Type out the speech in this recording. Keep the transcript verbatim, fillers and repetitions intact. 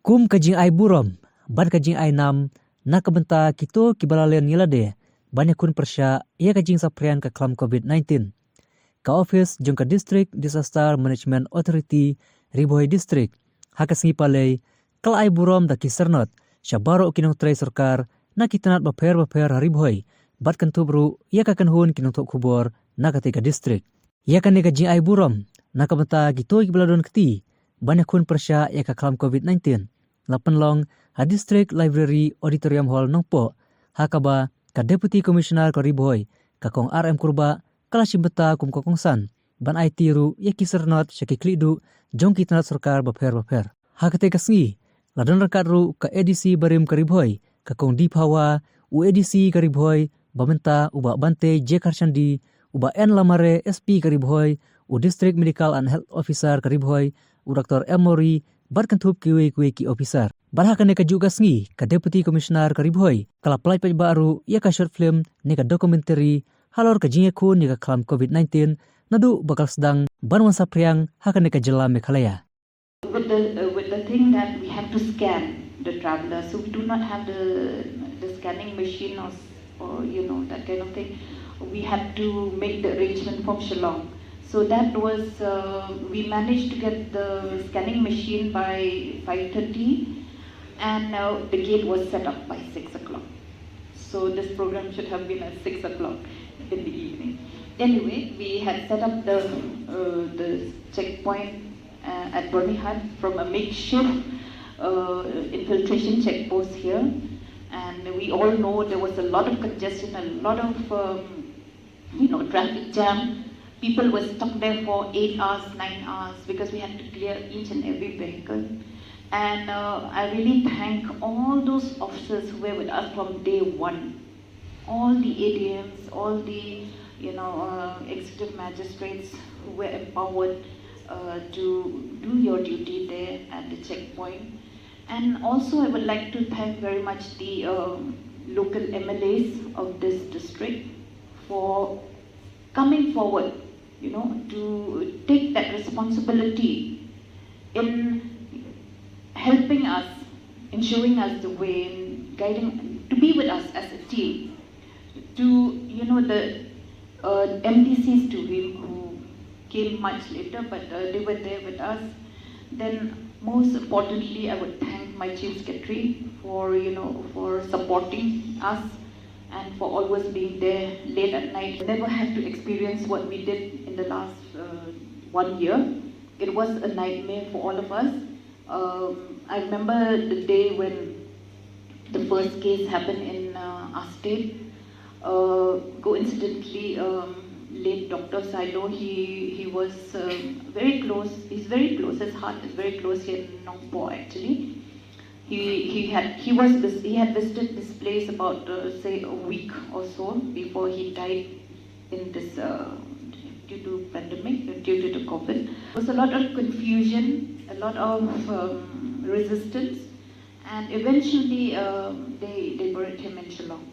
Kum ka jingai burom bad ka jingai nam na ka bynta kito kiba la len ïa lade ban ïakhun pyrshah ïa ka jingsaphriang ka khlam covid nineteen, ka office jong ka District Disaster Management Authority, Ri Bhoi District, ha ka sngi Palei, ka la ai burom da ki syrnod sha baroh ki nongtrei sorkar na ki tnat bapher bapher ha Ri Bhoi bad kynthup ruh ïa ka kynhun ki nongthoh khubor na katei ka district. Ïa kane ka jingai burom na ka bynta kito kiba la don kti ban ïakhun pyrshah ïa ka khlam covid nineteen la pynlong ha District Library Auditorium Hall Nongpoh, ha kaba ka Deputy Commissioner ka Ri Bhoi, ka Kong R M Kurbah, ka la shim bynta kum ka kongsan ban aiti ruh ïa ki syrnod sha ki khlieh duh jong ki tnat sorkar bapher bapher. Ha katei ka sngi la don ryngkat ruh ka ADC barim ka Ri Bhoi, ka Kong D Phawa, u ADC ka Ri Bhoi ba mynta, u Bah Bantei J Kharshandi, u Bah N Lamare, SP ka Ri Bhoi, u District Medical and Health Officer ka Ri Bhoi, u Doctor M Mori, bad kynthup kiwei kiwei ki officer. Bad ha kane kajuh ka sngi ka Deputy Commissioner ka Ri Bhoi ka la pyllait paidbah ruh ïa ka short film ne ka documentary halor ka jingïakhun ïa ka khlam covid nineteen, naduh ba ka la sdang ban wan saphriang ha kane ka jylla Meghalaya. With the, uh, with the thing that we have to scan the traveler, so we do not have the, the scanning machine or, or, you know, that kind of thing. We had to make the arrangement from Shillong. So that was, uh, we managed to get the scanning machine by five thirty, and, uh, the gate was set up by six o'clock. So this program should have been at six o'clock in the evening. Anyway, we had set up the, uh, the checkpoint, uh, at Byrnihat from a makeshift, uh, infiltration check post here. And we all know there was a lot of congestion, a lot of, um, you know, traffic jam. People were stuck there for eight hours, nine hours, because we had to clear each and every vehicle. And, uh, I really thank all those officers who were with us from day one. All the A D Ms, all the, you know, uh, executive magistrates who were empowered, uh, to do your duty there at the checkpoint. And also, I would like to thank very much the, um, local M L As of this district for coming forward, you know, to take that responsibility in helping us, in showing us the way, in guiding, to be with us as a team. To, you know, the, uh, M D Cs to him who came much later, but, uh, they were there with us. Then, most importantly, I would thank my chief secretary for, you know, for supporting us and for always being there late at night. Never have to experience what we did in the last, uh, one year. It was a nightmare for all of us. Um, I remember the day when the first case happened in, uh, our state. Uh, coincidentally, um, late Doctor Sailo, he, he was, um, very close. He's very close. His heart is very close here in Nongpoh, actually. He, he had, he was vis-, he had visited this place about, uh, say, a week or so before he died in this, uh, due to pandemic, due to the covid. There was a lot of confusion, a lot of, um, resistance, and eventually, um, they, they buried him in Shillong.